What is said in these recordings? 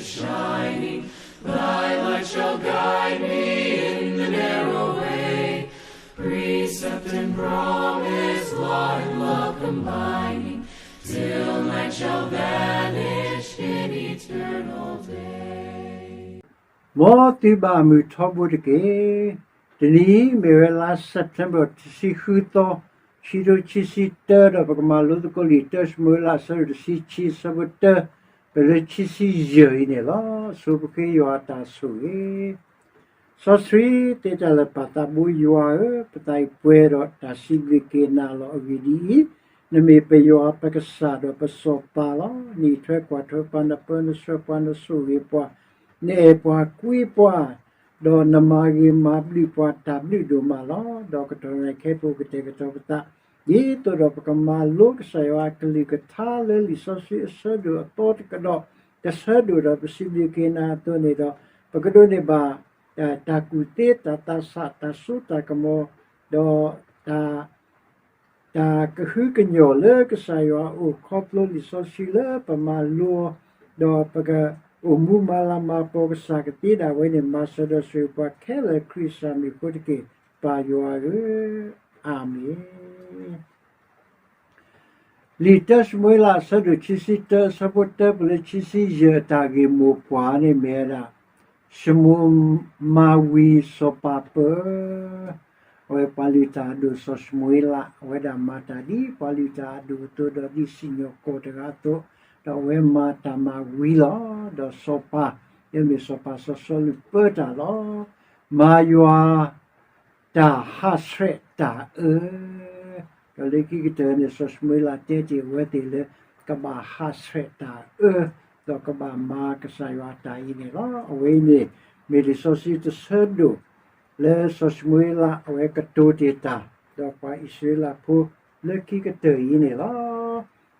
shining, thy light shall guide me in the narrow way. Precept and promise, law and love combining, till night shall vanish in eternal day. မ်သုဘၣ်မုာ်ထီဘိတက့ၢ်. တနံၤအံၤ မ့ၢ်ဝဲလါ September တဆံဃုသီ, ခံကထိခံဆံတၢ ဒီးပကမၤလိသကိးလံာ်တၢၡမူၤအ့လး အဆၢဒိၣ်တဆံခံ အဆၢဖိတၢ ပလၢခံဆံယဲၢ်အံၤန့ၣ်လီၤ. ဆိပဃ့ယွၤအတၢ်ဆိၣ်ဂ့ၤ စီဆှံသ့တၢ်လၢာ် ပၢ်သးဘိယွၤဧၢ, ပသးအံၤပှဲၤဒီးတၢ်စံးဘျုးက့ၤနၤလီၤ. အဂ့ၢ်ဒ်အံၤ, နမ့ၢ်ပယွၤပကစၢ်ဒီးပစီၤပၤလီၤ. နအံးထွဲကွၢ်ထွဲပှၤ, နပၢနဆှၢပှၤ, နဆိၣ်ဂ့ၤပှၤ, နအဲၣ်ပှၤကွံပှၤ, ဒီးနမၤဂ့ၤမၤဘျုးပှၤတၢ်ဘျုးဒိၣ်မးလီၤ. ဒီးကတီၢ်နံၤခဲအံၤ ပကတဲာ်ကတီၤပသး ဒ်သိးဒီးပကမၤလိကစၢ်ယွၤအကလုၢ်ကထါလၢလံာ်စီဆှံအဆၢဒိၣ်အသီတကဒီး တဆၢဒိၣ်ဒီးပစံးဘျုးက့ၤနၤအသိးန့ၣ်ဒီး ပကဒိးန့ၢ်ဘၣ် တၢ်ကူၣ်သ့ တၢ်သးဆး တၢ်စိတၢ်ကမီၤ ဒီး တၢ်ကဟုကညီၢ်လၢကစၢ်ယွၤအအိၣ် ခီဖျိလံာ်စီဆှံလၢပမၤလိအီၤ ဒီးပကအိၣ်မူမၤလၤမၤကပီၤ ကစၢ်ကသ့ဒၣ်ဝဲန့ၣ် မၤစၢၤဒီးဆိၣ်ဂ့ၤပှၤခဲလၢာ်ခရံာ်စၢ်မံၤအဃိတက့ၢ်, ပၢ်ယွၤဧၢ, အၤမ့ၣ်. လံာ်တၢၡမူၤအ့လး အဆၢဒိၣ်ခံဆံတၢ အဆၢဖိတၢ ပလၢခံဆံယဲၢ် အတၢ်ဂ့ၢ်မိၢ်ပှၢ်န့ၣ်မ့ၢ်ဝဲဒၣ် ၡမူးမၤဝံၤစီၤပၤပၢၢ်, အဝဲပှၤလုၢ်တၢ်အဒိၣ်စီၤၡမူၤအ့လး အဝဲဒၣ်မၤတၢ်ဒ်ပှၤလုၢ်တၢ်အဒိၣ်အသိး ဒီးဒ်စံၣ်ညီၣ်ကွီၢ်တဂၤအသိး, ဒီးအဝဲမၤတၢ်မၤဝံၤလီၤ. ဒီးစီၤပၤ လၢမ့ၢ်စီၤပၤစီၤစီလူးပၢတၢ်လီၤ. မၤယွၤ တၢ်ဟးဆှဲးတၢ်အၢ, ဒီးလၢခံကတၢၢ်န့ၣ် စီၤၡမူၤအ့လးတဲတ့ၢ်အဝဲသ့ၣ်လၢ ကဘၣ်ဟးဆှဲးတၢ်အၢ, ဒီးကဘၣ်မၤကစၢ်ယွၤအတၢ်အံၤန့ၣ်လီၤ. အဝဲအံၤန့ၣ် မ့ၢ်လံာ်စီဆှံတဆၢဒိၣ် လၢစီၤၡမူၤအ့လး အဝဲကတိၤတ့ၢ်တၢ် ဒီးပှၤအံၣ်စရ့လးဖိလၢခံကတၢၢ်အံၤန့ၣ်လီၤ.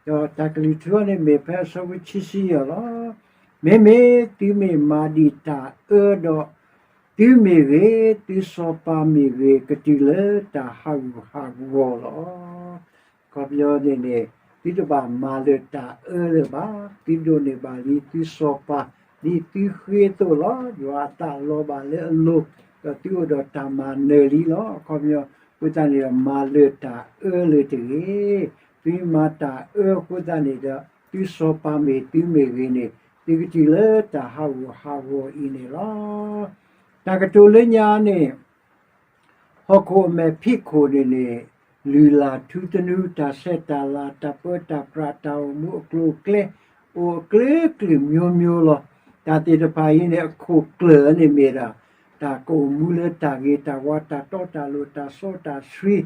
ဒီးတၢ်ကလုၢ်ထူအီၤန့ၣ်မ့ၢ်ဖဲအဆၢဖိခံဆံယဲၢ်လီၤ. မ့မ့ၢ်သုမ့ၢ်မၤဒံးတၢ်အၢဒီး သုမ့ၢ်ဂ့ၤ, သုစီၤပၤမ့ၢ်ဂ့ၤ, ကတုၤလၢတၢ်ဟးဂူာ်ဟးဂီၤလီၤ. အခီပညီန့ၣ်န့ၣ် သုတဘၣ်မၤလၢာ်တၢ်အၢလၢၤဘၣ်. သုဒိးန့ၢ်ဘၣ်လံ သုစီၤပၤ ဒ်သုဃ့အသိးလီၤ. ယွၤအသးလီၤဘၣ်လၢအလိၤ, ဒီးသုအိၣ်ဒီးတၢ်မၤနၢၤလံလီၤ. အခီပညီ အဃိသတးန့ၣ်ဒီး မၤလၢာ်တၢ်အၢလၢၤတဂ့ၤ. သုမၤတၢ်အၢအဃိသတးန့ၣ်ဒီး သုစီၤပၤမ့ၢ်သုမ့ၢ်ဂ့ၤန့ၣ် သုကတုၤလၢတၢ်ဟးဂူာ်ဟးဂီၤအံၤန့ၣ်လီၤ. တၢ်ကတိၤလၢညါန့ၣ် ဟီၣ်ခိၣ်အမဲာ်ဖံးခိၣ်န့ၣ်န့ၣ် လုၢ်လၢ်ထူသနူ တၢ်ဆဲးတၢ်လၤ တၢ်ပၢတၢ်ပြး တၢ်အိၣ်မူအကျိၤအကျဲ အိၣ်အကျဲအကျိၤမျိုးမျိုးလီၤ. တၢ်သ့ၣ်တဖၣ်အံၤန့ၣ် အခိၣ်ကျၢၢ်န့ၣ်မ့ၢ်ဒၣ် တၢ်ကအိၣ်မူလၢတၢ်ဂ့ၤတၢ်ဝါ တၢ်တီတၢ်လိၤ တၢ်စီတၢ်ဆှံ ဒီး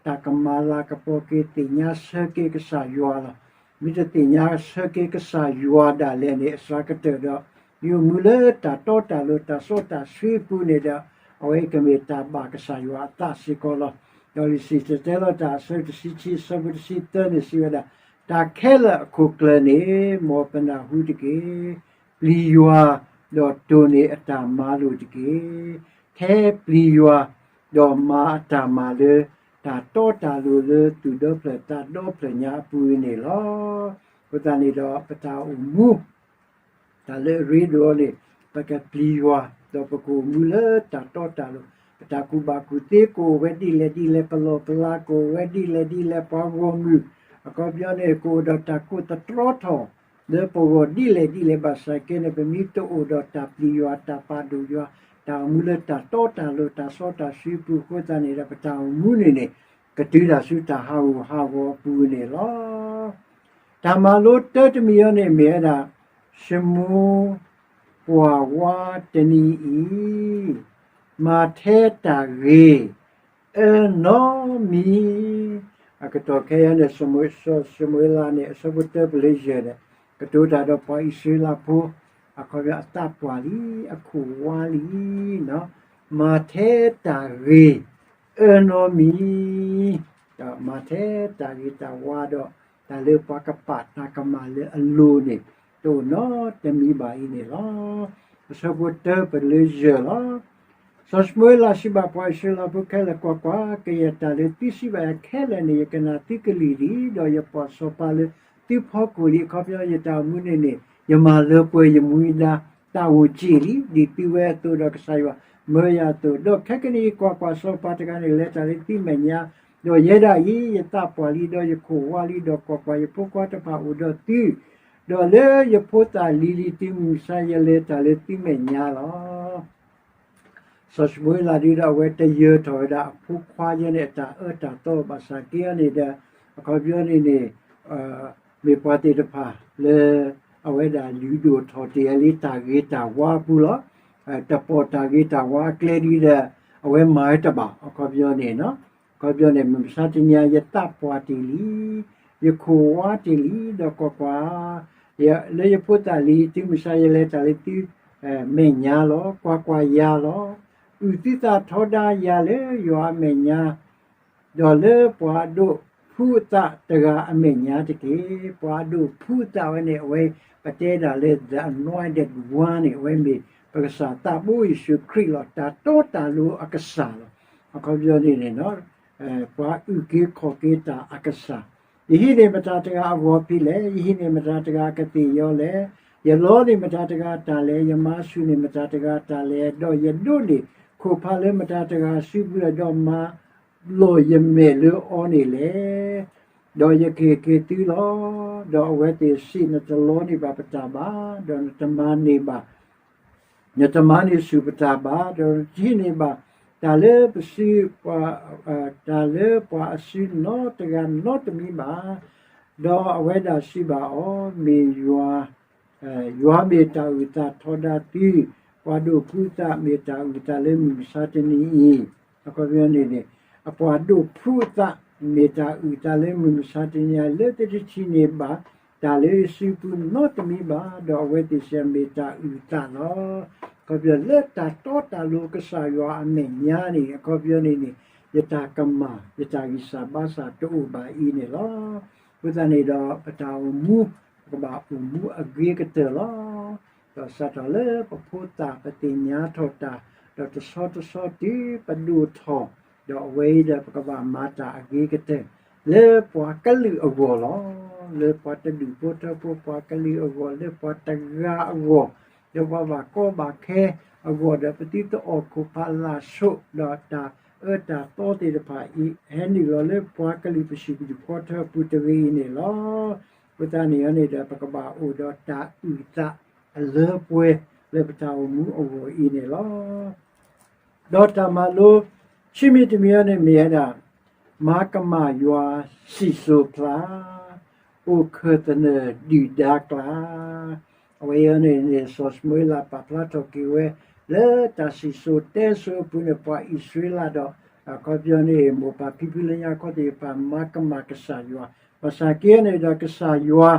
တၢ်ကမၤလၤကပီၤက့ၤ သ့ၣ်ညါဆၢက့ၤကစၢ်ယွၤလီၤ. မ့ၢ်တသ့ၣ်ညါဆၢက့ၤကစၢ်ယွၤဒၣ်လဲာ်န့ၣ် အစှၤကတၢၢ်ဒီး မ့ၢ်အိၣ်မူလၢတၢ်တီတၢ်လိၤ တၢ်စီတၢ်ဆှံအပူၤန့ၣ်ဒီး အဝဲကမ့ၢ်တၢ်ဘၣ်ကစၢ်ယွၤအသးစ့ၢ်ကီးလီၤ. ဒီးလံာ်စံၣ်တဲၤတဲလီၤတၢ် အဆၢတဆံခံ အဆၢဖိတဆံသၢန့ၣ် စံးဝဲဒၣ်, တၢ်ခဲလၢာ်အခိၣ်ကျၢၢ်န့ၣ် မ်ပနၢ်ဟူတက့ၢ်. ပျံၤယွၤ ဒီးတိၢ်န့ၢ်အတၢ်မၤလိာ်တက့ၢ်. ထဲပျံၤယွၤ ဒီးမၤအတၢ်မၤလၢ တၢ်တီတၢ်လိၤလၢသူၣ်ဒီဖျၢၣ်သးဒီဖျၢၣ်ညါအပူၤန့ၣ်လီၤ. အဃိသတးန့ၣ်ဒီး ပတၢ်အိၣ်မူ တၢ်လၢအရ့ဒိၣ်အီၤန့ၣ် ပကပျံၤယွၤ ဒီးပကအိၣ်မူလၢတၢ်တီတၢ်လိၤ, ပတၢ်ကူၣ်ဘၣ်ကူၣ်သ့ကအိၣ်ဝဲဒ်လဲၣ်ဒ်လဲၣ်, ပလီၢ်ပလၤကအိၣ်ဝဲဒ်လဲၣ်ဒ်လဲၣ်, ပှၤဂီၢ်မုၢ် အခီပညီန့ၣ် ကအိၣ်ဒီးတၢ်ကိးသတြီထီၣ် လၢပဂီၢ်ဒ်လဲၣ်ဒ်လဲၣ်ဘၣ်ဆၣ်က့န့ၣ် ပမ့ၢ်တအိၣ်ဒီးတၢ်ပျံၤယွၤ တၢ်ပာ်ဒိၣ်ယွၤ တၢ်အိၣ်မူလၢတၢ်တီတၢ်လိၤ တၢ်စီတၢ်ဆှံအပူၤအဃိသတးန့ၣ်ဒီး ပတၢ်အိၣ်မူန့ၣ်န့ၣ် ကတုၤတၢ်ဆူတၢ်ဟးဂူာ်ဟးဂီၤအပူၤန့ၣ်လီၤ. တၢ်မၤလိတၢ်တမံၤအံၤန့ၣ်မ့ၢ်ဝဲဒၣ် ၡမူပှၤဝါတနံၤအံၤ မၤထဲတၢ်ဂ့ၤ အၢနီတမံၤ, အကတီၢ်ခဲအံၤန့ၣ် စီၤၡမူၤအ့လးန့ၣ် အဆၢဖိတၢပလၢယဲၢ်န့ၣ် ကတိၤတၢ်ဒီးပှၤအံၣ်စရ့လးဖိ အခီပညီအသးပှၢ်လံ အခိၣ်ဝါလံ, မၤထဲတၢ်ဂ့ၤ အၢနီတမံၤ, ဒီးမၤထဲတၢ်ဂ့ၤတၢ်ဝါဒီး တၢ်လၢပှၤကပာ်တၢ်ကမၣ်လၢအလိၤန့ၣ် တအိၣ်နီတမံၤဘၣ်အံၤန့ၣ်လီၤ. အဆၢဖိတၢပလၢယဲၢ်လီၤ. စီၤၡမူၤအ့လးစံးဘၣ်ပှၤအံၣ်စရ့လးဖိခဲလၢာ်, ကွၢ်ကွၢ်, ကယဲၢ်တၢ်လၢသုစံးဘၣ်ယၤခဲလၢာ်န့ၣ် ယကနၣ်သုကလုၢ်လံ, ဒီးယပာ်စီၤပၤလၢသုဖီခိၣ်လံ. အခီပညီယတၢ်အိၣ်မူန့ၣ်န့ၣ် ယမၤလၢပှဲၤယမူဒါ တၢ်အိၣ်က့ၢ်လံ ဒ်သုဝဲအသိးဒီးကစၢ်ယွၤမၢယၤအသိး, ဒီးခဲကနံၣ်အံၤ ကွၢ်ကွၢ်, စီၤပၤတဂၤန့ၣ် လဲၤတၢ်လၢသုမဲာ်ညါ, ဒီးယဲဒၣ်အံၤ ယသးပှၢ်လံ ဒီးယခိၣ်ဝါလံ, ဒီးကွၢ်ကွၢ်, ယဖိခွါတဖၣ်အိၣ်ဒီးသု, ဒီးလၢယဖိသၣ်လံၤလံၤတုၤမုၢ်မဆါ ယလဲၤတၢ်လၢသုမဲာ်ညါလီၤ. စီၤၡမူၤအ့လးဒုဒီး အဝဲတယၢၤထီၣ်ဝဲဒၣ်အဖိခွါယဲန့ၣ် အတၢ်အၢတၢ်သီ ဘၣ်ဆၣ်က့အီၤန့ၣ်ဒီး အခီပညီန့ၣ်န့ၣ် မ့ၢ်ပှၤသ့ၣ်တဖၣ်လၢ အဝဲဒၣ်လုၢ်ဒိၣ်ထီၣ်တ့ၢ်လံတၢ်ဂ့ၤတၢ်ဝါအပူၤလီၤ. တပိာ်တၢ်ဂ့ၤတၢ်ဝါအကျဲဒ်ဒီး အဝဲမၤဝဲတဘၣ်. အခီပညီန့ၣ် အခီပညီန့ၣ် မုၢ်မဆါတနံၤအံၤ ယသးပှၢ်တ့ၢ်လံ, ယခိၣ်ဝါတ့ၢ်လံ, ဒီးကွၢ်ကွၢ်, လၢယဖိသၣ်လံၤတုၤမုၢ်မဆါ ယလဲၤတၢ်လၢသု မဲာ်ညါလီၤ. ကွၢ်ကွၢ်ယၤလီၤ. အုၣ်သုသးထီဒါယၤလၢယွၤအမဲာ်ညါ, ဒီးလၢပှၤအဒိၣ်ဖုးအသးတဂၤအမဲာ်ညါတက့ၢ်. ပှၤအဒိၣ်ဖုးအသးဝဲန့ၣ် အဝဲ ပတဲဒၣ်လၢ the anointed one န့ၣ် အဝဲမ့ၢ်ပကစၢ်သးဘိယ့ၣ်ၡူးခရံာ်လီၤ. တၢ်တီတၢ်လိၤအကစၢ်လီၤ. အခီပညီန့ၣ်န့ၣ် ပှၤအုၣ်က့ၤခီၣ်က့ၤတၢ်အကစၢ်, ယဟံးန့ၢ်မတၤတဂၤအဂီၤဖံးလဲၣ်, ယဟံးန့ၢ်မတၤတဂၤအကသ့ၣ်ယီၤလဲၣ်, ယလီန့ၢ်မတၤတဂၤအတၢ်လဲၣ်, ယမၤဆူၣ်န့ၢ်မတၤတဂၤအတၢ်လဲၣ်, ဒီးယဒိးန့ၢ်ခိၣ်ဖးလၢမတၤတဂၤအစုပူၤလဲၣ်, ဒီးမၤလီၢ်ယမဲာ်လၢအီၤန့ၣ်လဲၣ်. ဒီးယကဟ့ၣ်က့ၤသုလီၤ. ဒီးအဝဲသ့ၣ်စံး, နတလီန့ၢ်ဘၣ်ပတၢ်ဘၣ်, ဒီးနတမၤန့ၢ်ဘၣ် နတမၤန့ၢ်ဆူၣ်ပတၢ်ဘၣ်, ဒီးနတဟံးန့ၢ်ဘၣ် တၢ်လၢပစု, တၢ်လၢပှၤအစုနီတဂၤနီတမံၤဘၣ်. ဒီးအဝဲဒၣ်စံးဘၣ်အီၤ, မ့ၢ်ယွၤ, ယွၤမ့ၢ်တၢ်အုၣ်သးထီဒါသု, ပှၤဒိၣ်ဖုးအသးမ့ၢ်တၢ်အုၣ်သးလၢမုၢ်မဆါတနံၤအံၤ, အခီပညီန့ၣ်န့ၣ်, အပှၤဒိၣ်ဖုးအသးမ့ၢ်တၢ်အုၣ်သးလၢမုၢ်မဆါတနံၤအံၤ လၢသုတထံၣ်န့ၢ်ဘၣ် တၢ်လၢယစုပူၤနီတမံၤဘၣ်, ဒီးအဝဲသ့ၣ်စံး မ့ၢ်တၢ်အုၣ်သးလီၤ. အခီပညီလၢတၢ်တီတၢ်လိၤကစၢ်ယွၤအမဲာ်ညါန့ၣ် အခီပညီန့ၣ်န့ၣ်, ယတၢ်ကမၣ် ယတၢ်ဂံၢ်စၢ်ဘါစၢ်တအိၣ်ဘၣ်အံၤန့ၣ်လီၤ. အဃိသတးန့ၣ်ဒီး ပတၢ်အိၣ်မူ ပကဘၣ်အိၣ်မူအဂ့ၤကတၢၢ်လီၤ. ဒီးစးထီၣ်လၢပဖိသၣ်ပသ့ၣ်ညါထီၣ်တၢ်, ဒီးတဆီတဆီတုၤပဒိၣ်ထီၣ်, ဒီးအဝဲအံၤဒီးပကဘၣ်မၤတၢ်အဂ့ၤကတၢၢ် လၢပှၤကလုာ်အဂီၢ်လီၤ. လၢပှၤတဒူၣ်ဖိထၢဖိ ပှၤကလုာ်အဂီၢ်, လၢပှၤတဂၤအဂီၢ်, လၢပှၤဘၣ်ကီဘၣ်ခဲအဂီၢ်, ဒီးပသုတအီၣ်ခိၣ်ဖးလၢ်ဆိး, ဒီးတၢ်အၢတၢ်သီသ့ၣ်တဖၣ်အံၤ ဟဲနုာ်လီၤလၢပှၤကလုာ်ပစုၣ်ပဒူၣ်ဖီထၢအပူၤတဂ့ၤအံၤန့ၣ်လီၤ. အဃိသတးန့ၣ်န့ၣ်ဒီး ပကဘၣ်အိၣ်ဒီးတၢ်အုၣ်သးအလၢပှဲၤ လၢပတၢ်အိၣ်မူအဂီၢ်အံၤန့ၣ်လီၤ. ဒီးတၢ်မၤလိ ခံမံၤတမံၤအံၤန့ၣ်မ့ၢ်ဝဲဒၣ် မၤကမၣ်ယွၤစံၣ်စိၤဖျါ, အိၣ်ခၢၣ်သနၢၣ်ဒုၣ်ဒါကျါ, အဝဲအံၤန့ၣ်န့ၣ် စီၤၡမူၤအ့လးပာ်ဖျါထီၣ်က့ၤဝဲ လၢတၢ်စံၣ်စိၤတဲစိၤအပူၤန့ၣ် ပှၤအံၣ်စရ့လးဒီး အခီပညီန့ၣ် မိၢ်ပၢ်ဖံဖုလၢညါခီသ့ၣ်တဖၣ် မၤကမၣ်ကစၢ်ယွၤ, ဘၣ်ဆၣ်က့န့ၣ်ဒီးကစၢ်ယွၤ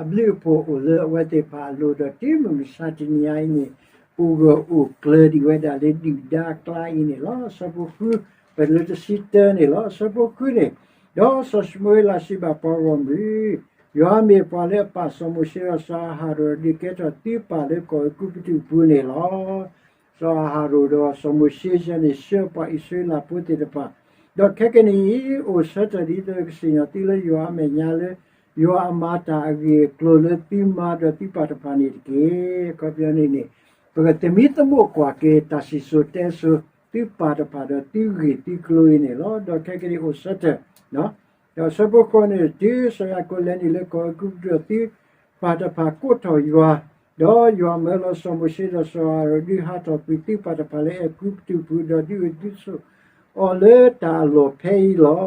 အဘျုးအဖှိၣ်အိၣ်လၢအဝဲသ့ၣ်တဖၣ်အလိၤဒီး တုၤမုၢ်မဆါတနံၤအံၤန့ၣ် အိၣ်ဂၢၢ်အိၣ်ကျၢၤဒံးဝဲဒၣ်လၢဒုၣ်ဒါအကျါအံၤန့ၣ်လီၤ. အဆၢဖိဃု, ပလၢတဆံတၢန့ၣ်လီၤ. အဆၢဖိဃုန့ၣ်, ဒီးစီၤၡမူၤအ့လးစံးဘၣ်ပှၤဂီၢ်မုၢ်, ယွၤမ့ၢ်ပှၤလၢအပာ်စီၤမိၤၡ့ဒီးစီၤအၤဟရိၣ်ဒုးကဲထီၣ်သုပၢ်လၢကီၢ်အဲၤကူပတူးပူၤန့ၣ်လီၤ. စီၤအၤဟရိၣ်ဒီးစီၤမိၤၡ့ယဲန့ၣ် ဆှၢပှၤအံၣ်စရ့လးဖိသ့ၣ်တဖၣ်, ဒီးခဲကနံၣ်အံၤ အိၣ်ဆၢထၢၣ်ဒ်သိးကစံၣ်ညီၣ်သုလၢယွၤအမဲာ်ညါလၢ ယွၤအမၤတၢ်အဂ့ၢ်အကျိၤလၢသုမါဒီးသုပၢ်တဖၣ်န့ၣ်တက့ၢ်. အခီပညီန့ၣ်န့ၣ် ပကသမံသမိးကွၢ်က့ၤတၢ်စံၣ်စိၤတဲစိၤ သုပၢ်တဖၣ်ဒီးသုဂ့ၢ်သုကျိၤအံၤန့ၣ်လီၤ. ဒီးခဲကနံၣ်အံၤအိၣ်ဆၢထၢၣ် ဒီးအဆၢဖိဃိးန့ၣ် တုၤစီၤယၤကိာ်လဲၤနုာ်လၢကီၢ်အဲၤကူပတူး သုပၢ်တဖၣ်ကိးထီၣ်ယွၤ, ဒီးယွၤမၢလီၤစီၤမိၤၡ့ဒီးစီၤအၤဟရိၣ် ဒုးဟးထီၣ်ကွံာ်သုပၢ်တဖၣ်လၢအဲၤကူပတူးပူၤ ဒီးဒုးအိၣ်ဒုးဆိးအီၤလၢတၢ်အလီၢ်ဖဲအံၤလီၤ.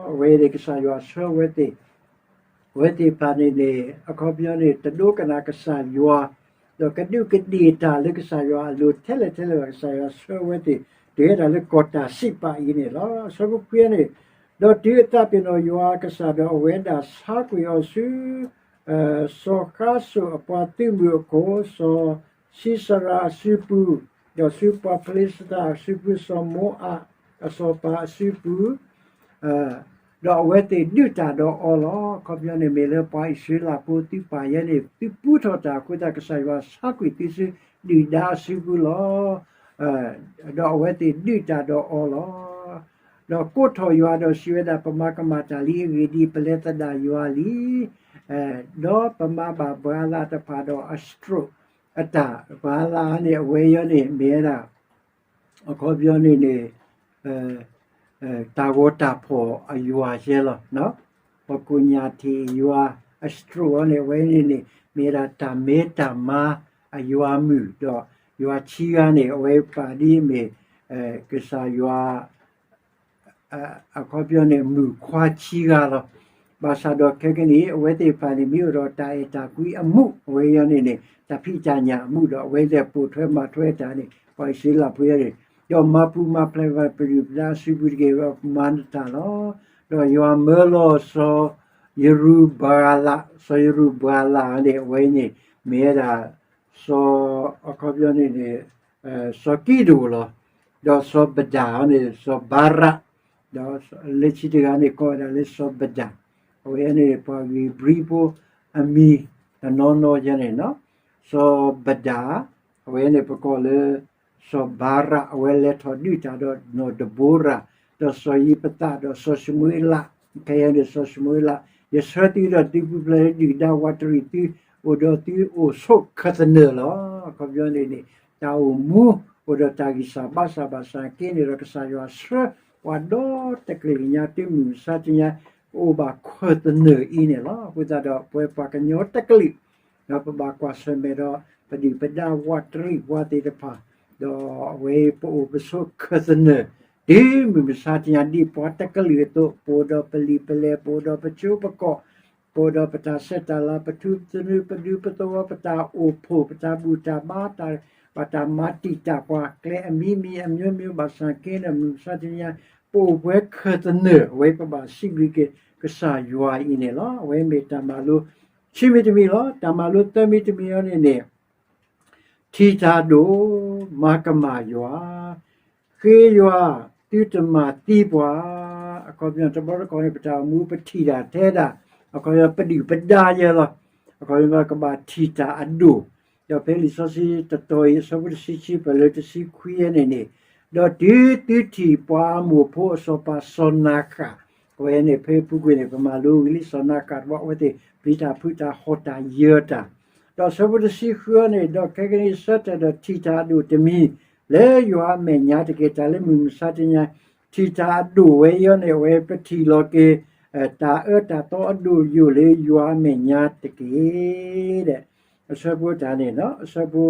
အဝဲန့ၣ်ကစၢ်ယွၤဆှၢဝဲသ့ၣ် အဝဲသ့ၣ်တဖၣ်န့ၣ်န့ၣ် အခီပညီန့ၣ် တဒိကနၣ်ကစၢ်ယွၤ, ဒီးကဒူးကဒ့ၣ်တၢ်လၢကစၢ်ယွၤအလိၤထဲလဲၣ်ထဲလဲၣ်ဘၣ် ကစၢ်ယွၤဆှၢဝဲသ့ၣ် တုၤဝဲဒၣ်လၢကီၢ်တၢ်စံးပာ်အံၤန့ၣ်လီၤ. အဆၢဖိခွံန့ၣ်, ဒီးတုၤအသးပ့ၤနီၣ်ယွၤအကစၢ်ဒီး အဝဲဒၣ်ဆါကွံာ်အီၤဆူ စီၤဃါစိာ်အပှၤသုးမုၢ်အခိၣ် စီၤၡံစရၤအစုပူၤ, ဒီးဆူပှၤဖလ့ၡသးအစုပူၤ စီၤမိအးအစီၤပၤအစုပူၤ ဒီးအဝဲသ့ၣ်ဒုးတၢ်ဒီးအီၤလီၤ. အခီပညီန့ၣ်မ့ၢ်လၢပှၤအံၣ်စရ့လးဖိသုပၢ်ယဲန့ၣ် သုပူထီၣ်တၢ်အဃိသတး ကစၢ်ယွၤဆါကွံာ်သုဆူဒုၣ်ဒါအစုပူၤလီၤ. ဒီးအဝဲသ့ၣ်ဒုးတၢ်ဒီးအီၤလီၤ. ဒီးကိးထီၣ်ယွၤဒီးစံးဝဲဒၣ်, ပမၤကမၣ်တၢ်လံအဂ့ၢ်ဒ်အံၤ, ပလဲၤသဒၣ်ယွၤလံ, ဒီးပမၤဘၣ်ပှၤလၢ်တဖၣ်ဒီးအ stroke အတၢ်, ပှၤလၢ်န့ၣ် အဝဲအံၤန့ၣ် မ့ၢ်ဝဲဒၣ် အခီပညီန့ၣ်န့ၣ် တၢ်ဂီၤတၢ်ဖီၣ်အယွၤယဲလီၤ. ပကိးညၣ်ထံၣ်ယွၤ, အ stroke အီၤန့ၣ် အဝဲန့ၣ်န့ၣ် မ့ၢ်ဝဲဒၣ်တၢ်မဲတၢ်မါအယွၤမုၣ်, ဒီးယွၤခံဂၤန့ၣ် အဝဲပာ်ဒ်အမ့ၢ် ကစၢ်ယွၤ အခီပညီန့ၣ် မုၣ်ခွါခံဂၤလီၤ. ဘၣ်ဆၣ်ဒီးခဲကနံၣ်အံၤ အဝဲသ့ၣ်တဖၣ်န့ၣ် မ့ၢ်အိၣ်ဒီးတၢ်အဲၣ်တၢ်ကွံအမူး, အဝဲအံၤန့ၣ်န့ၣ် တၢ်ဖံးတၢ်ညၣ်အမူးဒီး အဝဲသ့ၣ်ပိာ်ထွဲမၤထွဲတၢ်န့ၣ် ပှၤအံၣ်စရ့လးဖိန့ၣ်, ဒီးမၤပူၤမၤဖျဲးဘၣ်ပဒုၣ်ပဒါအစုပူၤတက့ၢ်, ဒီးမၤနတၢ်လီၤ. ဒီးယွၤမၢလီၤစီၤယရူၤဘလး, စီၤယရူၤဘလးန့ၣ် အဝဲန့ၣ် မ့ၢ်ဝဲဒၣ် စီၤ အခီပညီန့ၣ်န့ၣ် စီၤကံဒိၣ်လီၤ. ဒီးစီၤဘဒၣ်အီၤန့ၣ် စီၤဘါရး, ဒီးလၢခံတဂၤန့ၣ် ကိးဝဲဒၣ်လၢစီၤဘဒၣ်, အဝဲန့ၣ်ပှၤဧ့ၤဘြံၤဖိအမံၤတနီၤနီၤယဲန့ၣ်လီၤ. စီၤဘဒၣ်, အဝဲန့ၣ်ပကိးလၢ စီၤဘါရး, အဝဲလဲၤထီၣ်ဒုးတၢ်ဒီးနီၢ်ဒဘိရၤ, ဒီးစီၤယံးဖသး, ဒီးစီၤၡမူၤအ့လး, ခဲအံၤန့ၣ်စီၤၡမူၤအ့လး, ယဆှၢသုဒီးသုပူၤဖျဲးလၢဒုၣ်ဒါဝးတရံးသု, အိၣ်ဒီးသုအိၣ်ဆိးခၢၣ်သနၢၣ်လီၤ. အခီပညီန့ၣ်န့ၣ် တၢ်အိၣ်မူ အိၣ်ဒီးတၢ်ဂံၢ်စၢ်ဘါစၢ်ဘၣ်ဆၣ်က့န့ၣ်ဒီး ကစၢ်ယွၤဆှၢပှၤဒီတကလုာ်ညါ တုၤမုၢ်မဆါတနံၤညါ ကအိၣ်ဘၣ်ခၢၣ်သနၢၣ်အံၤန့ၣ်လီၤ. အဃိသတးဒီး ပဝဲပှၤကညီတကလုာ် ဒီးပဘၣ်ကွၢ်ဆၢၣ်မဲာ်ဒီး ပဒုၣ်ပဒါဝးတရံးပှၤသ့ၣ်တဖၣ်, ဒီးအဝဲပအိၣ်ပဆိးခၢၣ်သနၢၣ် တုၤမုၢ်မဆါတနံၤညါ ဒ်ပှၤတကလုာ်အသိး, ပအိၣ်ဒီးပလံာ်ပလဲၢ်, ပအိၣ်ဒီးပစိပကီၢ်, ပအိၣ်ဒီးပတၢ်ဆဲးတၢ်လၤ, ပထူပသနူ, ပဒူပသဝီ, ပတၢ်အိၣ်ဖှိၣ်, ပတၢ်ဘူၣ်တၢ်ဘါ, ဘၣ်တၢ်မၤတံာ်တာ်ပှၤ ကျဲအမံၤမံၤအမျိုးမျိုး ဘၣ်ဆၣ်က့န့ၣ် မုၢ်မဆါတနံၤညါ ပအိၣ်ပှဲၤခၢၣ်သနၢၣ်, အဝဲပဘၣ်စံးဘျုးက့ၤကစၢ်ယွၤအံၤန့ၣ်လီၤ. အဝဲမ့ၢ်တၢ်မၤလိခံမံၤတမံၤလီၤ. တၢ်မၤလိသၢမံၤတမံၤအံၤန့ၣ်န့ၣ် ထံၣ်တၢ်အဒိၣ်, မၤကမၣ်ယွၤ, ဃ့ယွၤ, သုတမၤသံပှၤ, အခီပညီတဘျီတခီၣ်န့ၣ် ပတၢ်အိၣ်မူပထံၣ်တၢ်ထဲဒၣ်, အခီပညီပဒုၣ်ပဒါယဲလီၤ. အခီပညီကဘၣ်ထံၣ်တၢ်အဒိၣ်, ဒီးဖဲလံာ်စီဆှံတတီၤအံၤ အဆၢဖိတဆံခံ ပၢၢ်လၢတဆံခွံအံၤန့ၣ်န့ၣ်, ဒီးတုၤသုထံၣ်ပှၤအမိၢ်ဖိအစီၤပၤစီၤနၤဃၣ်, အဝဲန့ၣ်ဖဲအပူၤကွံာ်န့ၣ် ပမၤလိဝံၤလံစီၤနၤဃၣ်တဘျီ အဝဲသ့ၣ်ပျံၤတၢ်ဖုးတၢ်ဟီၣ်တၢ်ယၢၤတၢ် ဒီးအဆၢဖိတဆံဃုအံၤန့ၣ်, ဒီးခဲကနံၣ်အံၤဆၢထၢၣ်ဒီးထံၣ်တၢ်အဒိၣ်တမံၤ လၢယွၤအမဲာ်ညါတက့ၢ်. တၢ်လၢမုၢ်မဆါတနံၤညါ ထံၣ်တၢ်အဒိၣ်ဝဲအံၤန့ၣ် အဝဲပထံၣ်လီၤက့ၤ တၢ်အၢတၢ်သီအဒိၣ်ယိာ်လၢယွၤအမဲာ်ညါတက့ၢ်. အဆၢဖိတၢ်န့ၣ်, အဆၢဖိ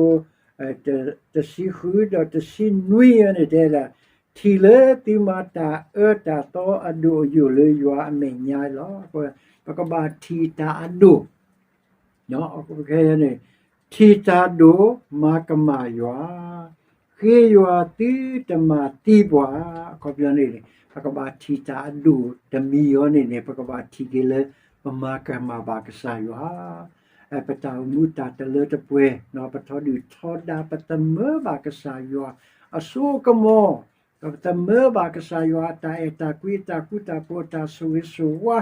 တဆံဃုဒီးတဆံနွံအံၤန့ၣ် တဲဒၣ်, ထံၣ်လၢသုမၤတၢ်အၢတၢ်သီအဒိၣ်အယိာ်လၢယွၤအမဲာ်ညါလီၤ. ပကဘၣ်ထံၣ်တၢ်အဒိၣ်, ခဲအံၤန့ၣ် ထံၣ်တၢ်ဒိၣ် မၤကမၣ်ယွၤ, ဃ့ယွၤသုတမၤသံပှၤ, အခီပညီန့ၣ်န့ၣ် ပကဘၣ်ထံၣ်တၢ်အဒိၣ်တမံၤအံၤန့ၣ်န့ၣ် ပကဘၣ်ထံၣ်က့ၤလၢ ပမၤကမၣ်ဘၣ်ကစၢ်ယွၤ ပတၢ်အိၣ်မူတၢ်တလၢတပှဲၤ, ပထီဒုၣ်ထီဒါ ပသမၢဘၣ်ကစၢ်ယွၤအစိအကမီၤ, ဒီးပသမၢဘၣ်ကစၢ်ယွၤအတၢ်အဲၣ်တၢ်ကွံ အတၢ်ဃူတၢ်ဖိး အတၢ်ဆိၣ်ဂ့ၤဆိၣ်ဝါ,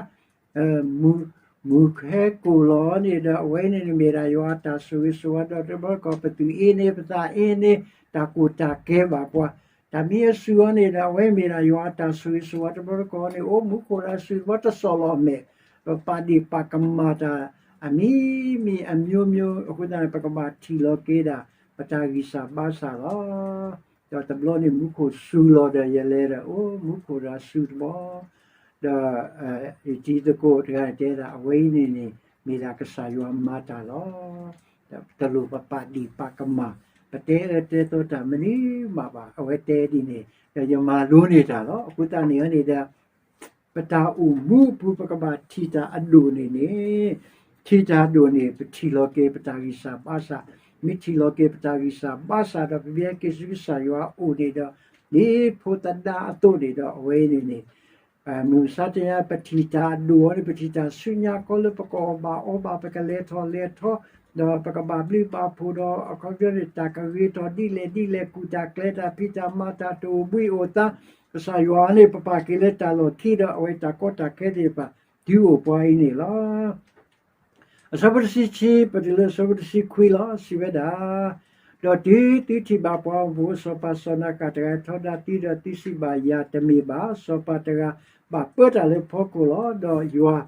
မုၢ်ဟဲကိၣ်လီၤန့ၣ်ဒီး အဝဲန့ၣ်န့ၣ်မ့ၢ်ဒၣ်ယွၤအတၢ်ဆိၣ်ဂ့ၤဆိၣ်ဝါ ဒီးတဘျီတခီၣ် ပသူၣ်အ့န့ၣ် ပသးအ့န့ၣ် တၢ်ကူၣ်တၢ်ကဲဘၣ်ပှၤ, တၢ်မံအစုအီၤန့ၣ်ဒီး အဝဲမ့ၢ်ဒၣ်ယွၤအတၢ်ဆိၣ်ဂ့ၤဆိၣ်ဝါ တဘျီတခီၣ်န့ၣ် အိၣ်မူခိၣ်ဒီးအစုတဘျီတစီၣ်လီၤအမဲာ်, ဒီးပာ်ဒ့ၣ်ပာ်ကမၣ်တၢ် အမံၤမံၤအမျိုးမျိုး အဃိသတးန့ၣ် ပကဘၣ်ထံၣ်လီၤက့ၤဒၣ် ပတၢ်ဂံၢ်စၢ်ဘါစၢ်လီၤ. ဒီးတဘျီန့ၣ်မူခိၣ်စူၤလီၤဒီး ယလဲၤဒီးအိၣ်မူခိၣ်ဒီးအစုတဘျီ, ဒီး တံၤသကိးတဂၤန့ၣ်တဲဒၣ် အဝဲအံၤန့ၣ်န့ၣ် မ့ၢ်ဒၣ်ကစၢ်ယွၤမၤတၢ်လီၤ. ဒီးတလိၣ်ပပာ်ဒ့ၣ်ပာ်ကမၣ်, ပတဲအၢတဲသီတၢ်မနုၤမးဘၣ်, အဝဲတဲဒ်န့ၣ် ဒီးယမၤလိန့ၢ်တၢ်လီၤ. အဃိသတးန့ၣ်န့ၣ်ဒီး ပတၢ်အိၣ်မူအပူၤ ပကဘၣ်ထံၣ်တၢ်အဒိၣ်န့ၣ်န့ၣ်, ထံၣ်တၢ်အဒိၣ်န့ၣ် ပထံၣ်လီၤက့ၤပတၢ်ဂံၢ်စၢ်ဘါစၢ်, မ့ၢ်ထံၣ်လီၤက့ၤပတၢ်ဂံၢ်စၢ်ဘါစၢ်ဒီး ပဘၣ်က့ၤဆူကစၢ်ယွၤအအိၣ်န့ၣ်ဒီး ဒ်ဖိသဒါအသိးန့ၣ်ဒီး အဝဲန့ၣ်န့ၣ် မုၢ်မဆါတနံၤ ပထံၣ်တၢ်အဒိၣ်အီၤန့ၣ် ပထံၣ်တၢ်ဆူညါခီလၢပကအီၣ်ဘၣ်အီဘၣ် ပကလဲၤထီၣ်လဲၤထီ, ဒီးပကဘၣ်ဘျုးဘၣ်ဖှိၣ်ဒီး အခီပညီန့ၣ် တၢ်ကဂ့ၤထီၣ်ဒ်လဲၣ်ဒ်လဲၣ် ကူၣ်တၢ်ကျဲၤတၢ် ဖံးတၢ်မၤတၢ် တအိၣ်ဘှံးအိၣ်သါ, ကစၢ်ယွၤန့ၣ် ပပာ်က့ၤလၢတၢ်လီၢ်ခံဒီး အဝဲတၢ်ကီတၢ်ခဲသ့ၣ်တဖၣ် တုၤအိၣ်ပှၤအံၤန့ၣ်လီၤ. အဆၢဖိတဆံခံ ပတုၤလၢအဆၢဖိတဆံခွံလီၤ. စံးဝဲဒၣ်, ဒီးတုၤသုထံၣ်ဘၣ်ပှၤအိၣ်ဖှိၣ် စီၤပၤစီၤနၤကးတဂၤ ထီဒါသုဒီးသုစံးဘၣ်ယၤ, တမ့ၢ်ဘၣ်, စီၤပၤတဂၤဘၣ်ပၢတၢ်လၢဖီခိၣ်လီၤ. ဒီးယွၤ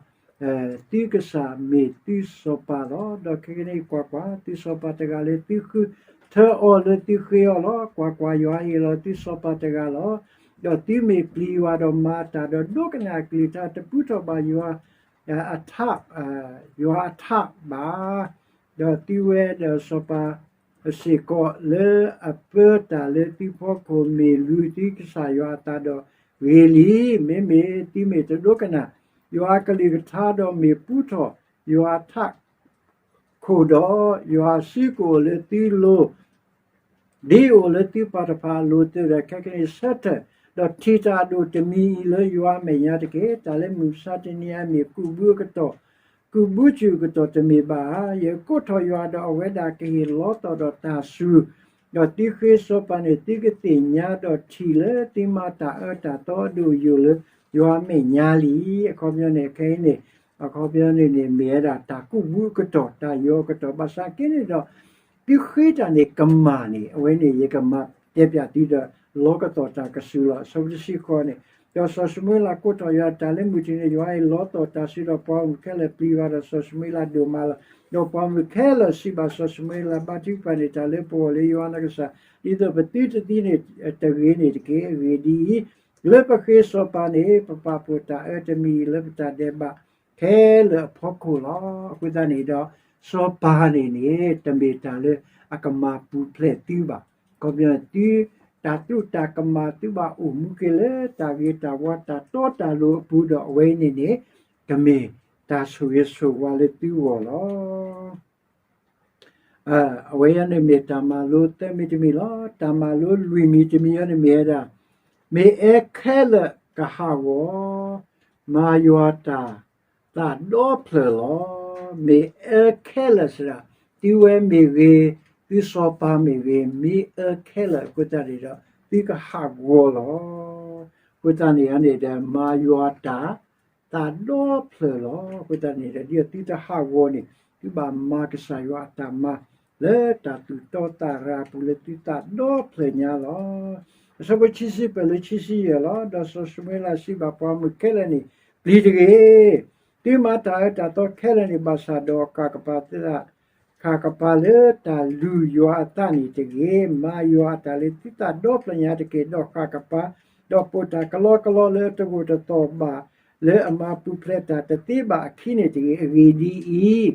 သုကစၢ်မ့ၢ်သုစီၤပၤလီၤ. ဒီးခဲကနံၣ်အံၤကွၢ်ကွၢ်, သုစီၤပၤတဂၤလၢသုဃုထၢအီၤလၢသုဃ့အီၤလီၤ. ကွၢ်ကွၢ်, ယွၤဟ့ၣ်လီၤသုစီၤပၤတဂၤလီၤ. ဒီးသုမ့ၢ်ပျံၤယွၤဒီးမၤတၢ်ဒီးဒိကနၣ်အကလုၢ်ကထါ, တပူထီၣ်ဘၣ်ယွၤ အထး, ယွၤအထးဘၣ်. ဒီးသုဝဲဒီးစီၤပၤ စ့ၢ်ကီးလၢအပၢတၢ်လၢသုဖီခိၣ် မ့ၢ်လူၤသုကစၢ်ယွၤအသးဒီးဂ့ၤလံ. မ့မ့ၢ်သုမ့ၢ်တဒိကနၣ် ယွၤအကလုၢ်ကထါဒီးမ့ၢ်ပူထီၣ်ယွၤအထးခိၣ်ဒီး, ယွၤအစုကအိၣ်လၢသုလိၤ ဒ်အအိၣ်လၢသုပၢ်တဖၣ်အလိၤအသိးဒီး, ခဲကနံၣ်အံၤဆၢထၢၣ်, ဒီးထံၣ်တၢ်အဒိၣ်တမံၤအံၤလၢယွၤအမဲာ်ညါတက့ၢ်. တၢ်လၢမုၢ်မဆါတနံၤအံၤ မ့ၢ်ကုၢ်ဘူးအကတီၢ်, ကုၢ်ဘူးဆူၣ်အကတီၢ်တမ့ၢ်ဘၣ်ဧါ. ယကကိးထီၣ်ယွၤဒီး အဝဲဒၣ်ကဟ့ၣ်လီၤတီၢ်ဒီးတၢ်ဆူၣ်, ဒီးသုဃ့စီၤပၤန့ၣ် သုကသ့ၣ်ညါဒီးထံၣ်လၢသုမၤတၢ်အၢတၢ်သီအဒိၣ်အယိာ်လၢယွၤအမဲာ်ညါလံ. အခီပညီန့ၣ် ခဲအံၤန့ၣ်, အခီပညီန့ၣ်န့ၣ် မ့ၢ်ဝဲဒၣ်တၢ်ကုၢ်ဘူးအကတီၢ်, တၢ်ယီၤအကတီၢ်, ဘၣ်ဆၣ်က့န့ၣ်ဒီး သုဃ့တၢ်န့ၣ်ကမၣ်န့ၣ်, အဝဲန့ၣ် ယကမၤတဲပၠးသုဒီး လီကတီၢ်တၢ်ကစူၤလီၤ. အဆၢဖိတဆံဃိးန့ၣ်, ဒီးစီၤၡမူၤအ့လးကိးထီၣ်ယွၤ, တၢ်လၢမုၢ်တနံၤန့ၣ် ယွၤဟ့ၣ်လီၤတီၢ်တၢ်ဆူဒီးပှၤဂီၢ်မုၢ်ခဲလၢာ်ပျံၤယွၤဒီးစီၤၡမူၤအ့လးဒိၣ်မးလီၤ. ဒီးပှၤဂီၢ်မုၢ်ခဲလၢာ်စံးဘၣ်စီၤၡမူၤအ့လး, ဘါထုကဖၣ်န့ၢ် တၢ်လၢပဂီၢ်လၢယွၤနကစၢ်, ဒ်သိးပသုတသံန့ၣ်တဂ့ၤန့ၣ်တက့ၢ်. အဂ့ၢ်ဒ်အံၤ, လၢပဃ့စီၤပၤန့ၣ် ပပာ်ဖှိၣ်တၢ်အၢတမံၤအံၤလၢပတၢ်ဒဲးဘး ခဲလၢာ်အဖီခိၣ်လီၤ. အဃိသတးန့ၣ်ဒီး စီၤပၤန့ၣ်န့ၣ် တမ့ၢ်တၢ်လၢအကမၤပူၤဖျဲးသုဘၣ်. အခီပညီန့ၣ် သုတၢ်သရူးတၢ်ကမၣ် သုဘၣ်အိၣ်မူက့ၤလၢတၢ်ဂ့ၤတၢ်ဝါ တၢ်တီတၢ်လိၤအပူၤဒီး အဝဲအံၤန့ၣ်န့ၣ် ကမ့ၢ်တၢ်ဆိၣ်ဂ့ၤဆိၣ်ဝါလၢသုဂီၢ်လီၤ. အဝဲအံၤန့ၣ်မ့ၢ်တၢ်မၤလိသၢမံၤတမံၤလီၤ. တၢ်မၤလိလွံၢ်မံၤတမံၤအံၤန့ၣ်မ့ၢ်ဝဲဒၣ်, မ့ၢ်အၢခဲလၢာ်ကဟးဂီၤ, မၤယွၤတၢ်သးဒီဖျၢၣ်လီၤ. မ့ၢ်အၢခဲလၢာ်စ့ၢ်ဒၣ်, သုဝဲမ့ၢ်ဂ့ၤ, သုစီၤပၤမ့ၢ်ဂ့ၤ, မ့ၢ်အၢခဲလၢာ်အဃိသတးန့ၣ်ဒီး သုကဟးဂီၤလီၤ. အဃိသတးန့ၣ်န့ၣ်ဒီး မၤယွၤတၢ် သးဒီဖျၢၣ်လီၤ. အဃိသတးန့ၣ်ဒီး ဒ်သိးသုတဟးဂီၤန့ၣ် သုဘၣ်မၤကစၢ်ယွၤအတၢ်မၤ လၢတၢ်သူၣ်တီသးရၤအပူၤလၢသုသးဒီဖျၢၣ်ညါလီၤ. အဆၢဖိခံဆံပၢၢ်လၢခံဆံယဲၢ်လီၤ. ဒီးစီၤၡမူၤအ့လးစံးဘၣ်ပှၤဂီၢ်မုၢ်ခဲလၢာ်န့ၣ်, ပျံၤတဂ့ၤ, သုမၤတၢ်အၢတၢ်သီခဲလၢာ်န့ၣ် ဘၣ်ဆၣ်ဒီးဃၣ်ကပၤသုသး ဃၣ်ကပၤလၢတၢ်လုၢ်ယွၤအသးန့ၣ်တဂ့ၤ. မၤယွၤအတၢ်လၢသုသးဒီဖျၢၣ်ညါတက့ၢ်. ဒီးဃၣ်ကပၤ, ဒီးပိာ်တၢ်ကလီကလီလၢတဂိာ်တသီၣ်ဘၣ်, လၢအမၤပူၤဖျဲးတၢ်တသ့ဘၣ်အခံန့ၣ်တဂ့ၤ. အဂ့ၢ်ဒ်အံၤ,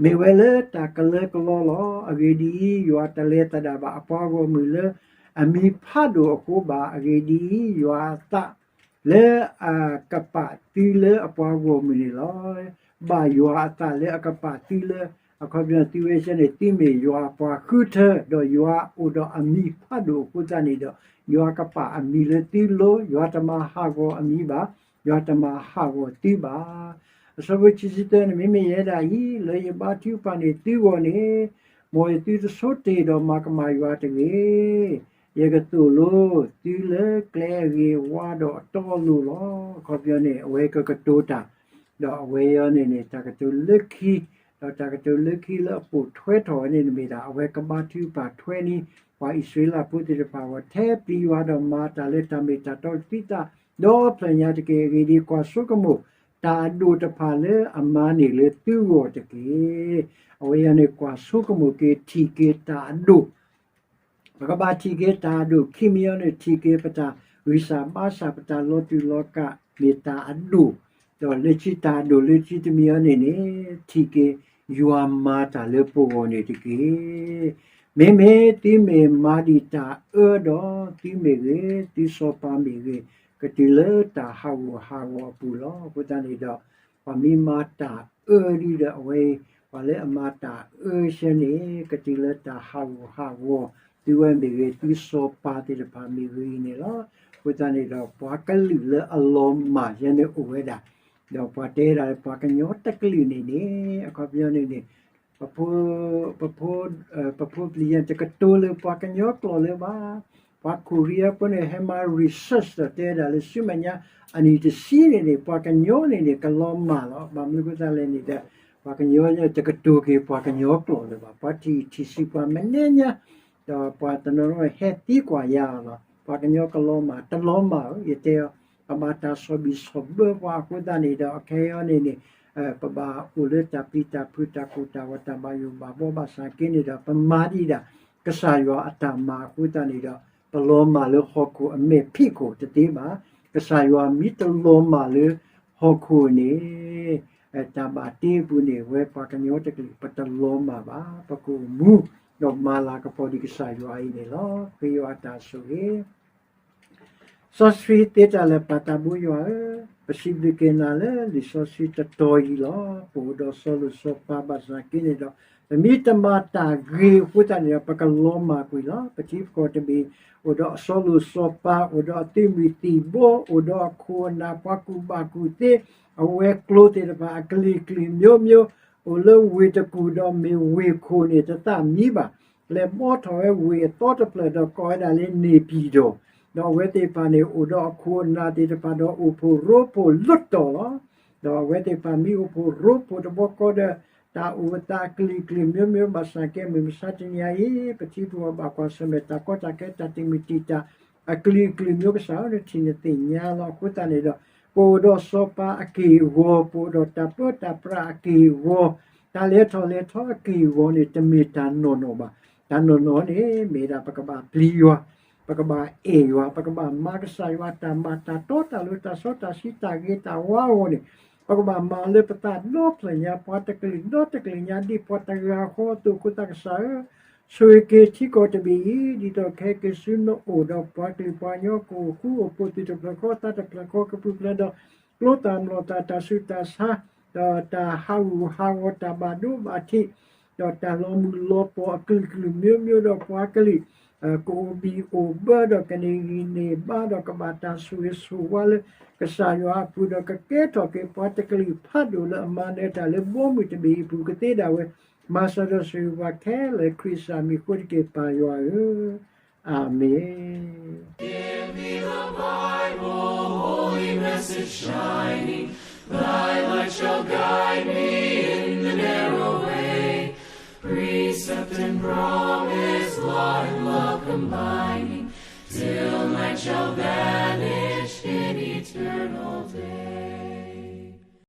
မ့ၢ်ဝဲလၢတၢ်ကလၢကလီလီၤ. အဂ့ၢ်ဒ်အံၤ, ယွၤတလဲၤသဒၣ်ဘၣ်အပှၤဂီၢ်မုၢ်လၢအမံၤဖးဒိၣ်အဃိဘၣ်. အဂ့ၢ်ဒ်အံၤ, ယွၤအသး လၢအကပာ်သုလၢအပှၤဂီၢ်မုၢ်န့ၣ်လီၤ. ဘၣ်ယွၤအသးလၢအကပာ်သုလၢ အခီပညီသုဝဲဆဲန့ၣ် သုမ့ၢ်ယွၤအပှၤဃုထၢ ဒီးယွၤအိၣ်ဒီးအမံၤဖးဒိၣ်အဃိသတးန့ၣ်ဒီး ယွၤကပာ်အမံၤလၢသုလိၤ, ယွၤတမၤဟးဂီၤအမံၤဘၣ်, ယွၤတမၤဟးဂီၤသုဘၣ်. အဆၢဖိခံဆံသၢန့ၣ် မ့မ့ၢ်ယဲဒၣ်အံၤ လၢယဘါထုကဖၣ်န့ၢ်သုဂီၢ်န့ၣ် မ်သုတဆိတ့ၢ်ဒီးမၤကမၣ်ယွၤတဂ့ၤ. ယကသိၣ်လိသုလၢကျဲအဂ့ၤဝါဒီးအတီအလိၤလီၤ. အခီပညီန့ၣ် အဝဲကကတိၤတၢ်, ဒီးအဝဲအံၤန့ၣ်န့ၣ် တၢ်ကတိၤလၢခံ, ဒီးတၢ်ကတိၤလၢခံလၢအပိာ်ထွဲထီၣ်ဝဲန့ၣ်န့ၣ်မ့ၢ်ဒၣ် အဝဲကဘါထုကဖၣ်ထွဲန့ၢ် ပှၤအံၣ်စရ့လးဖိသ့ၣ်တဖၣ်အဂီၢ် ထဲပျံၤယွၤဒီးမၤတၢ်လၢတၢ်မ့ၢ်တၢ်တီ သုသးဒီဖျၢၣ်ညါတက့ၢ်. အဂ့ၢ်ဒ်အံၤ, ကွၢ်ဆိကမိၣ်တၢ်အဒိၣ်တဖၣ်လၢအမၤန့ၢ်လၢသုဂီၢ်တက့ၢ်. အဝဲအံၤန့ၣ် ကွၢ်ဆိကမိၣ်က့ၤ ထံၣ်က့ၤတၢ်အဒိၣ် ပကဘၣ်ထံၣ်က့ၤတၢ်အဒိၣ်ခံမံၤအံၤန့ၣ် ထံၣ်က့ၤပတၢ်ဂံၢ်စၢ်ဘါစၢ် ပတၢ်လီၤတူာ်လီၤကာ်မ့ၢ်တၢ်အဒိၣ်, ဒီးလၢခံတၢ်အဒိၣ်လၢခံတမံၤအံၤန့ၣ်န့ၣ် ထံၣ်က့ၤယွၤမၤတၢ်လၢပဂီၢ်န့ၣ်တက့ၢ်. မ့မ့ၢ်သုမ့ၢ်မၤဒံးတၢ်အၢဒီး သုမ့ၢ်ဂ့ၤ, သုစီၤပၤမ့ၢ်ဂ့ၤ, ကတုၤလၢတၢ်ဟးဂူာ်ဟးဂီၤအပူၤလီၤ. အဃိသတးန့ၣ်ဒီး ပှၤမ့ၢ်မၤတၢ်အၢဒ်ဒီးအဝဲအံၤ, ပှၤလၢအမၤတၢ်အၢဆၢန့ၣ် ကတုၤလၢတၢ်ဟးဂူာ်ဟးဂီၤ, သုဝဲမ့ၢ်ဂ့ၤ, သုစီၤပၤသ့ၣ်တဖၣ်မ့ၢ်ဂ့ၤအံၤန့ၣ်လီၤ. အဃိသတးန့ၣ်ဒီး ပှၤကလုာ်လၢအလီၤမၢ်ဆၢန့ၣ်အိၣ်ဝဲဒၣ်, ဒီးပှၤတဲဒၣ်လၢပှၤကညီတကလုာ်န့ၣ်န့ၣ် အခီပညီန့ၣ်န့ၣ် ပဖိ, ပဖိပျံၤယဲန့ၣ် တကတိၤလၢပှၤကညီကျိာ်လၢၤဘၣ်. ပှၤခိၣ်ရံအဖိန့ၣ် ဟဲမၤ research ဒီးတဲဒၣ်လၢဆူမဲာ်ညါအနံၣ်တဆံန့ၣ်န့ၣ် ပှၤကညီန့ၣ်န့ၣ် ကလီၤမၢ်လီၤ. ဘၣ်မနုၤအဃိသတးလဲၣ်န့ၣ်ဒီး ပှၤကညီတကတိၤက့ၤပှၤကညီကျိာ်လၢၤဘၣ်. ပှၤထံၣ်ထံၣ်ဆံးပှၤမနုၤညါ ဒီးပှၤတနီၤနီၤဟဲသံကွၢ်ယၤလီၤ. ပှၤကညီကလီၤမၢ်, တလီၤမၢ်ဧၢ, ယတဲအီၤ, ပဘၣ်တၢ်ဆီၣ်ဘံၣ်ဆီၣ်ဘၢပှၤအဃိသတးန့ၣ်ဒီး အခဲအံၤန့ၣ်န့ၣ် ပဘၣ်အိၣ်လၢတၢ်ပျံၤတၢ်ဖုး တၢ်ကိၢ်တၢ်ဂီၤ တၢ်ဘၣ်ယိၣ်ဘၣ်ဘှီဘၣ်ဆၣ်က့န့ၣ်ဒီး ပမၤဒံးဒၣ် ကစၢ်ယွၤအတၢ်မၤအဃိသတးန့ၣ်ဒီး ပလီၤမၢ်လၢဟီၣ်ခိၣ်အမဲာ်ဖံးခိၣ်တသ့ဘၣ်. ကစၢ်ယွၤမ့ၢ်တလီၤမၢ်လၢဟီၣ်ခိၣ်န့ၣ် တၢ်ဘၣ်တ့အပူၤန့ၣ် ဝဲပှၤကညီတကလုာ် ပတလီၤမၢ်ဘၣ်. ပကအိၣ်မူ ဒီးမၤလၤကပီၤဒံးကစၢ်ယွၤအံၤန့ၣ်လီၤ. ဃ့ယွၤအတၢ်ဆိၣ်ဂ့ၤ စီဆှံသ့တၢ်လၢာ် ပၢ်သးဘိယွၤဧၢ, ပစံးဘျုးက့ၤနၤလၢလံာ်စီဆှံတတီၤအံၤလီၤ. ပအိၣ်ဒီးစီၤလိၤစီၤပၤဘၣ်ဆၣ်က့န့ၣ်ဒီး ပမ့ၢ်တမၤတၢ်ဂ့ၤအဃိသတးန့ၣ်ဒီး ပကလီၤမၢ်ကွံာ်လီၤ. ပထံပကီၢ်တဘ့ၣ် အိၣ်ဒီးစီၤလိၤစီၤပၤ, အိၣ်ဒီးအသုးမုၢ်သံၣ်ဘိ, အိၣ်ဒီးအခိၣ်အနၢ် ပှၤကူၣ်ဘၣ်ကူၣ်သ့, အဝဲၤကျိၤသ့ၣ်တဖၣ် အကလုာ်ကလုာ်မျိုးမျိုး, အိၣ်လၢဝ့ၢ်တကူၣ်ဒီးမ့ၢ်ဝ့ၢ်ခိၣ်န့ၣ် တသးမံဘၣ်. လဲၤဘှီထီၣ်ဝဲဝ့ၢ်အသီတဖျၢၣ်ဒီးကိးဝဲဒၣ်လၢန့ၢ်ပံၤဒီး, ဒီးအဝဲသ့ၣ်တဖၣ်န့ၣ် အိၣ်ဒီးအခိၣ်အနၢ်သ့ၣ်တဖၣ်ဒီးအိၣ်ဖှိၣ်ရိဖှိၣ်လၢတီၤလီၤ. ဒီးအဝဲသ့ၣ်တဖၣ်မ့ၢ်အိၣ်ဖှိၣ်ရိဖှိၣ်တဘျီဃီဒီး တၢ်အိၣ်အသးအကလုာ်ကလုာ်မျိုးမျိုးဘၣ်ဆၣ်က့ မုၢ်မဆါတနံၤအံၤ ပထံပကီၢ်ဘၣ်ကွၢ်ဆၢၣ်မဲာ်တၢ်ကီတၢ်ခဲ တၢ်တံာ်မုၢ်တံာ်တာ် အကလုာ်ကလုာ်မျိုး ကစၢ်ဧၢ နထံၣ်နသ့ၣ်ညါလီၤ. အဃိသတးန့ၣ်ဒီး ပအိၣ်ဒီးစီၤပၤအက့ၢ်အဂီၤ, ပအိၣ်ဒီးတၢ်ပၢတၢ်ပြးအက့ၢ်အဂီၤ, တၢ်လဲၤထီၣ်လဲၤထီအက့ၢ်အဂီၤန့ၣ် တမ့ၢ်တၢ်နီၢ်နီၢ်ဘၣ်. တၢ်နီၢ်နီၢ်န့ၣ် မ့ၢ်ဒၣ်ပကဘၣ်ပျံၤယွၤ, ပကဘၣ်အဲၣ်ယွၤ, ပကဘၣ်မၤကစၢ်ယွၤတၢ်မၤ တၢ်တီတၢ်လိၤ တၢ်စီတၢ်ဆှံ တၢ်ဂ့ၤတၢ်ဝါအဂီၢ်န့ၣ် ပကဘၣ်မၤလၢပသးဒီဖျၢၣ်ညါ ပှၤတကလုာ်ဒီတကလုာ်ညါ ဒ်ပှၤတဂၤဃီအသိး အဃိသတးကစၢ်ဧၢ, ဆိၣ်ဂ့ၤက့ၤထံကီၢ်တဘ့ၣ်အံၤ ဒ်သိးကဟဲက့ၤဆူနအိၣ်ဒီးပှၤကလုာ်ပှၤကညီ ကအိၣ်ဃူအိၣ်ဖိးသ့ၣ်တဖျၢၣ်ဃီ သးတဖျၢၣ်ဃီ ကပူၤဖျဲးဒီး ကျိသၣ်မျိာ်သၣ် တၢ်ဆူးတၢ်ဆါ ဒီးတၢ်ဟးဂူာ်ဟးဂီၤ တၢ်ဘၣ်ဒိဘၣ်ထံး ဒီးတၢ်လီၤမုၢ်လီၤပှီၢ်အကလုာ်ကလုာ်မျိုးမျိုး ဒီးပှၤကလုာ် ကအိၣ်ဘံၣ်အိၣ်ဘၢဒီး ကန့ၢ်ဂံၢ်န့ၢ်ဘါဒီး ကဘၣ်တၢ်ဆိၣ်ဂ့ၤဆိၣ်ဝါလၢကစၢ်ယွၤအပူၤဒီး ကကဲထီၣ်က့ၤပှၤတကလုာ်ဖးဒိၣ်လၢအမၤနၢၤတၢ်လၢဘီမုၢ်တဘ့ၣ်အံၤအပူၤ ကသ့ဒၣ်ဝဲ မၤစၢၤဒီးဆိၣ်ဂ့ၤပှၤခဲလၢာ် ခရံာ်စၢ်မံၤအဃိတက့ၢ် ပၢ်ယွၤဧၢ, အၤမ့ၣ်. Give me the Bible, holy message shining, thy light shall guide me in the narrow way. Precept and promise, law and love combining, till night shall vanish in eternal day.